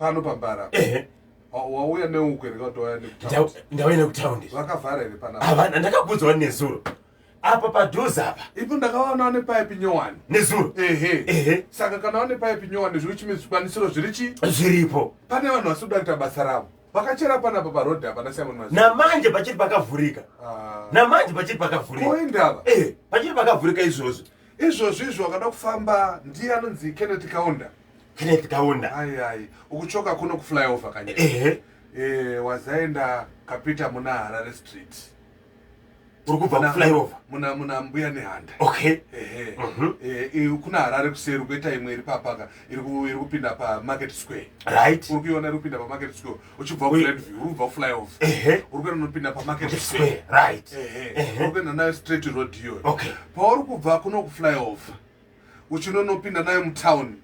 Pano pambara. Ehe. Wauya neuku here kuti wauya nekutaundi? Ndauya nekutaundi. Vakavhara here panapa? Havana, ndakakuudzwa nezuro. Apa padhuze apa. Ipo ndakawana vane paipi nyowani. Nezuro. Ehe. Ehe. Saka kana vane paipi nyowani zviri chimwe zvikwanisiro zviri chi? Zviripo. Pane vanhu vasiri kuda kuita basa ravo. Vakachera panapa paroad hapana Simon Maziva. Namanje pachiri pakavhurika. Ah. Namanje pachiri pakavhurika. Ko indava? Eh, pachiri pakavhurika izvozvo. Izvozvo izvo wakada kufamba ndiye anonzi Kenneth Kaunda. Kenneth Kaunda. Ai ai, ukuchoka kuno kuflyover kanye. Ehe. Eh, wazaenda kapita muna Harare Street. Uri kubva kuflyover. Muna mbuya Nehanda. Okay. Ehe. Eh, kuna Harare kuseri kuita imwe iri papaka iri kupinda pa Market Square. Right. Uri kuiona iri kupinda pa Market Square uchibva ku Grandview, uri kubva kuflyover. Ehe. Uri kuenda unopinda pa Market Square. Right. Ehe. Uri kuenda nayo straight road iyoyo. Okay. Pauri kubva kuno kuflyover uchinonopinda nayo mutown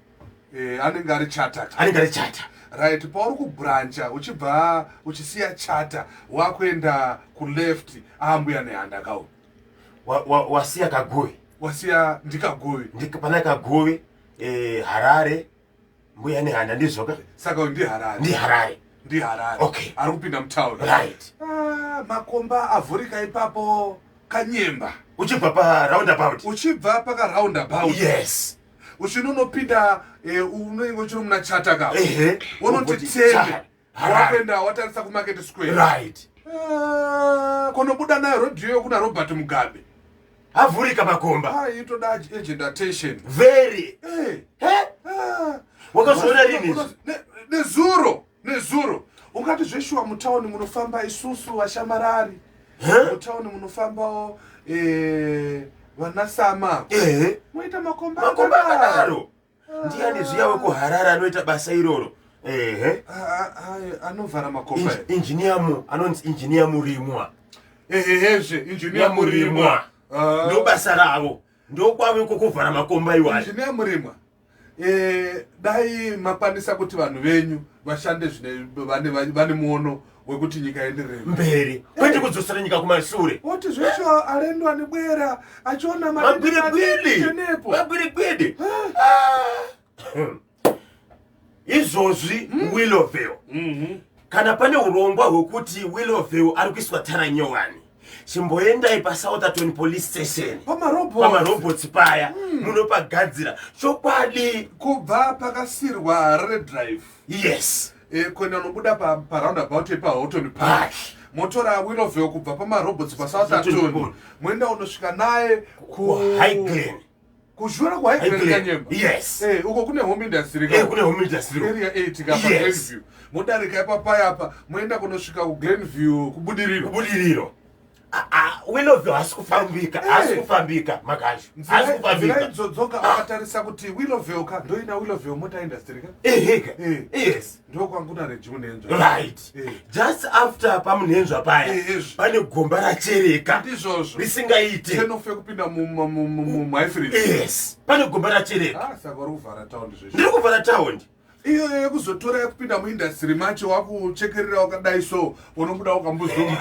eh, anenge ari chata anenge ari chata right pauri kubrancha uchibva uchisiya chata wakuenda kuleft aambuya nehanda kawo wasiya wa, wa kaguvi wasiya ndikaguvi pana kaguvi eh, harare mbuya nehanda ndizvoka saka uyu ndiharare ndiharare ndiharare okay ari kupinda mutown right ah, makomba avhurika ipapo kanyemba uchibva paroundabout uchibva pakaroundabout yes uchinonopinda eh, unenge uchiri muna chata ka unoti teme wakuenda watarisa kumarket square right ah, kunobuda nayo rodhiyo kuna robert mugabe avhurika makomba ah, itoda agent attention very eh. Ah. wakazviona rini nezuro nezuro ungati zveshuwa mutauni munofamba isusu vashamarari mutauni munofambawo eh, vana sama moita makomba makomba akadaro ndiani zviya wekuharare anoita basa iroro ehe anovhara makomba injiniya mu anonzi injiniya murimwa ehehezve injiniya murimwa ah. ndobasa ravo ndokwavo iko kuvhara makomba iwayo injiniya murimwa eh, dai makwanisa kuti vanhu venyu vashande zvine vane muono wekuti nyika ienderere mberi kwete kudzosera nyika kumashure oti zvesho alendo anebwera achiona magwirikwidi magwirikwidi ah. izvozvi hmm. Willowvale kana pane urongwa hwekuti Willowvale ari kuiswa tara nyowani chimboendai pasoutherton police station pamarobots paya hmm. munopagadzira chokwadi kubva pakasirwa harare drive yes e, kuenda unobuda paroundabout yepahoughton park motora Willowvale kubva pamarobots pasoutherton moenda unosvika naye kuhighglen kuzvura kuhighglen kanyemba yes eh, uko kune home industry eh, kune home industry area 8 ka pa Glenview modarika ipapa apa moenda kunosvika kuGlenview kubudiriro kubudiriro ah, ah, Willowvale hasi kufambika hasi eh. kufambika makazvo hasi kufambika nzira idzodzoka ukatarisa kuti Willowvale ka ndoina Willowvale mota industry ka eheka eh. yes ndokwangu na Reggie Munhenzva right eh. just after pamunhenzva paya pane gomba rachereka ndizvozvo risingaite tenofe kupinda muhighfield yes pane gomba rachereka ah, saka uri kuvhara taundi zveshe ndiri kuvhara taundi iyo yekuzotora yekupinda muindastry macho wakuchekerera wakadai so unobuda wakambuzuma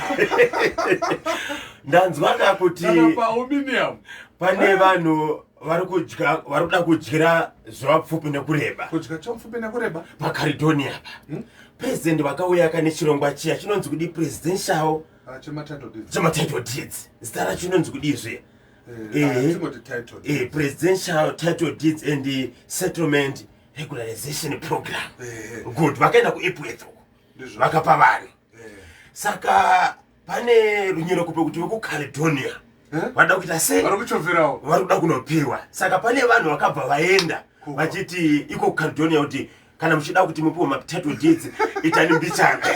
ndanzwa ka kuti pauminium pane vanhu vari kudya vari kuda kudyira zvevapfupi nekureba kudya chomupfupi nekureba pakaridoni apa hmm? president vakauya ka nechirongwa chiya chinonzi kudi presidential ah, chematitle deeds zita racho inonzi kudii zviya eh, eh, presidential title deeds and settlement regularization program eh. good vakaenda kuepworth uko vakapa vanhu saka pane runyerekupe kuti vekucaledonia vada kuita sei vari kuchovherawo vari kuda kunopiwa saka pane vanhu vakabva vaenda vachiti iko kucaledonia kuti kana muchida kuti mupiwe matitle deeds itani mbichana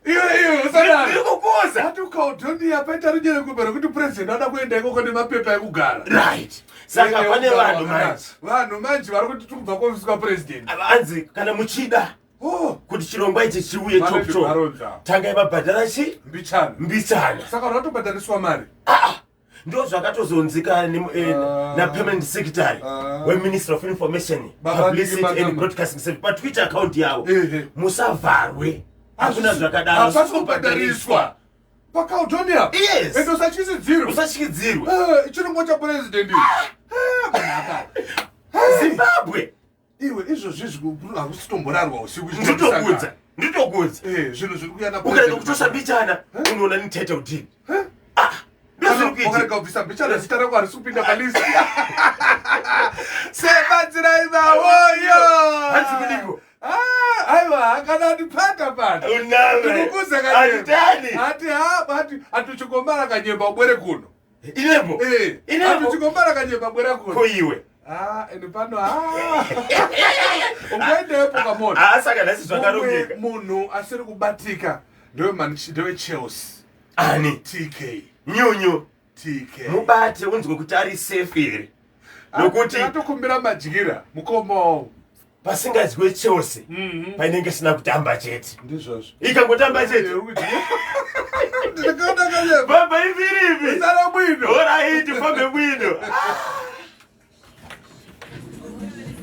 iwe iwe usadaro ndiri kukuza ati kucaledonia paita runyerekupe rekuti president ada kuenda ikoko nemapepa ekugara right saka pane vanhu manje vanhu manje vari kuti tiri kubva kuofisi kwapresident anzi kana muchida oh. kuti chirongwa ichi chiuye chopcho tangai mabhadhara chi mbichana mbichana saka vanhu vatobhadhariswa mari ah, ndo zvakatozonzika eh, ah. napermanent secretary ah. weminister of information publicity and broadcasting service patwitter account yavo musavharwe hakuna zvakadaro hapasi kubhadhariswa pacaldonia yes ende usatyisidzirwe usatyidzirwe eh, chirongwa chapresident zimbabwe. Iwe izvozvi izvi hakusitomborarwa usiku. Nditokudza, nditokudza. Eh, zvinhu zviri kuya na Ukarega kutosa mbichana, unoona ni title deed. Ah, ndozviri kuitika. Ukarega kubvisa mbichana, zita rako harisi kupinda palist. Sebatsirai mawoyo. Hanzi kudiko? Ah, aiwa, kana ndipata pata. Uname. Ndikukuza kanyemba. Hatitani. Hati ha, hati atuchikombara kanyemba ubwere kuno. Inepo. Eh, Inepo. atuchikombara kanyemba bwera kuno. Ko iwe. Ah, ende pano ah. Ungaendepo kamona. Ah, saka nhasi zvakarongeka. Mumwe munhu asiri kubatika ndewe ndewe Chelsea. Ani? TK. Nyunyu. TK. Mubate unzwe kuti ari safe here. Nokuti atokumbira madyira mukoma wawo. Pasingadyiwe Chelsea painenge isina kutamba chete. Ndizvozvo. Ikangotamba chete. Ndinokuona kanyemba. Baba ivirivi. Sara bwino. Alright, fambe bwino.